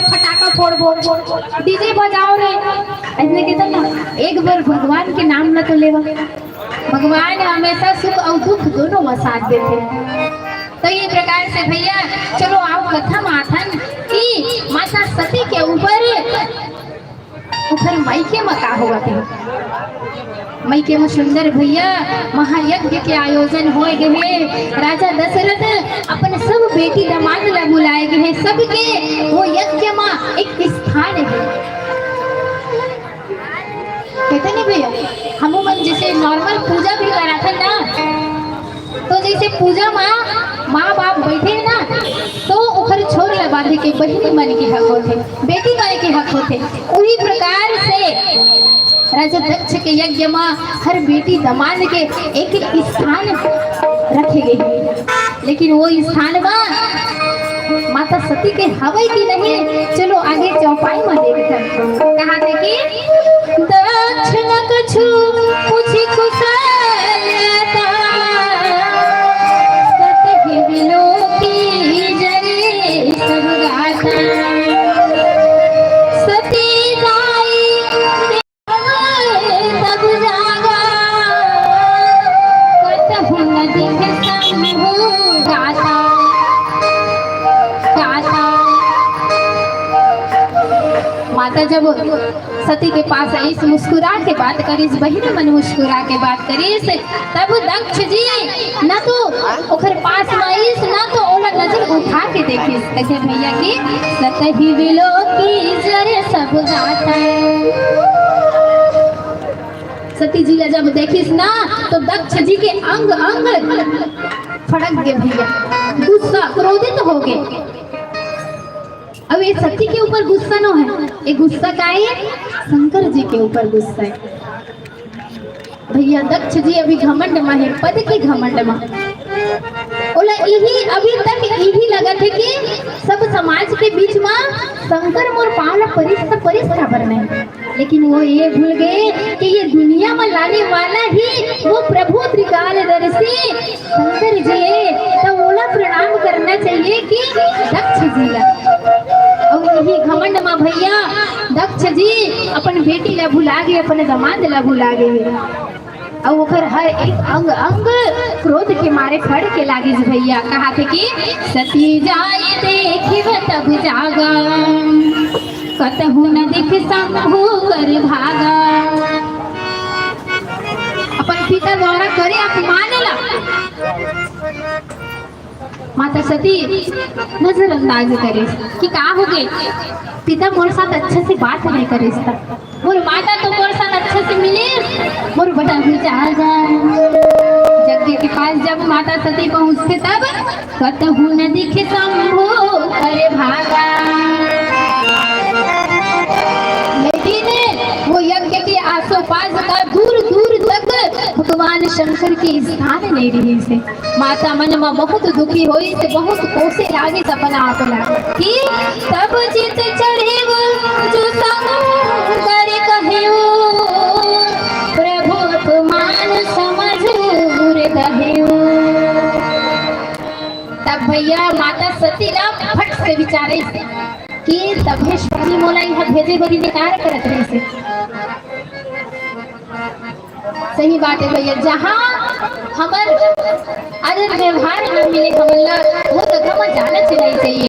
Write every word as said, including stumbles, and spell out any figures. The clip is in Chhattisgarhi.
फटाका फोड़, फोड़, फोड़, डीजे बजाओ रे। अइसने कहथे ना, एक बार भगवान के नाम ला तो लेवा। भगवान हमेशा सुख अउ दुख दोनों में साथ देथे। तो ये प्रकार से भैया, चलो आओ कथा में आथन कि माता सती के ऊपर ओखर मायके म का होवत हे। मायके म सुंदर भैया, महायज्ञ के आयोजन होए गे हे। राजा दशरथ अपन सब बेटी दमांद ला बुलाए गे हे, सबके वो यज्ञ म एक स्थान हे। कहथे नहीं भैया, हमू मन जैसे normal पूजा भी कराथन ना, तो जैसे पूजा म माँ बाप बैठे हे ना, तो ओखर छोर ला बांधे के बहिनी मन के हक होथे, बेटी मन के हक होथे। उही प्रकार से राजा दक्ष के यज्ञ म हर बेटी दमांद के एक एक स्थान रखे गे हे, लेकिन वो स्थान म माता सती के हवय कि नहीं, चलो आगे चौपाई म देखथन। कहाथे कि दक्ष न कछु पूछी कुशलता, सतहि विलोकी जरे सब गाथा। सती जाई तब जागा, कतहु न दिखे समूह गाथा, गाथा। माता जब सती के पास आइस, मुस्कुरा के बात करिस, बहिनी मन मुस्कुरा के बात करिस, तब दक्ष जी न तो ओखर पास म आइस, न तो ओला नजर उठा के देखिस। कइसे भैया कि सतहि विलोकी जरे सब गाथा। सती जी ला जब देखिस ना, तो दक्ष जी के अंग अंग फड़क गे भैया, गुस्सा, क्रोधित हो गे। अब ये सती के ऊपर गुस्सा नो हे, ये गुस्सा का हे? शंकर जी के ऊपर गुस्सा हे। भैया दक्ष जी अभी घमंड म हे, पद के घमंड म। ओला इही अभी तक इही लगत हे कि सब समाज के बीच म शंकर मोर पाँव ला परिस त परिस काबर नहीं, लेकिन वो ये भूल गे कि ये दुनिया म लाने वाला ही वो प्रभु त्रिकालदर्शी शंकर जी हे, त ओला प्रणाम करना चाहिए कि दक्ष जी ला। अउ इही घमंड म भैया दक्ष जी अपन बेटी ला भुला गे, अपन दमांद ला भुला गे। अउ ओकर हर एक अंग अंग क्रोध के मारे फड़ के लागिस भैया। कहाथे कि सती जाय देखिब तब जागा, कतहु न दिख शंभु कर भागा। अपन पिता द्वारा करे अपमान ला माता सती नजरअंदाज करिस कि का हो गे, पिता मोर साथ अच्छे से बात नहीं करिस त। मोर माता तो मोर साथ अच्छे से मिलिस, मोर बेटा भी जागा। यज्ञ के पास जब माता सती पहुंचथे तब कतहु न दिखे शंभु कर भागा। लेकिन वो यज्ञ के आसोपास का दूर दूर तक भगवान शंकर के स्थान नहीं रहिस हे। माता मन म बहुत दुखी होइस, बहुत कोसे लागिस अपन आप ला कि तब चित चढ़े जो शंकर कहेउ, प्रभु अपमान समझ उर दहेउ। तब भैया माता सती ला फट से विचारिस कि तभे स्वामी मोला इहाँ भेजे बर इनकार करत रहिस हे। सही बात हे भैया, जहाँ हमर आदर व्यवहार न मिले हमन ला, वो जगह म जाना चाहिए।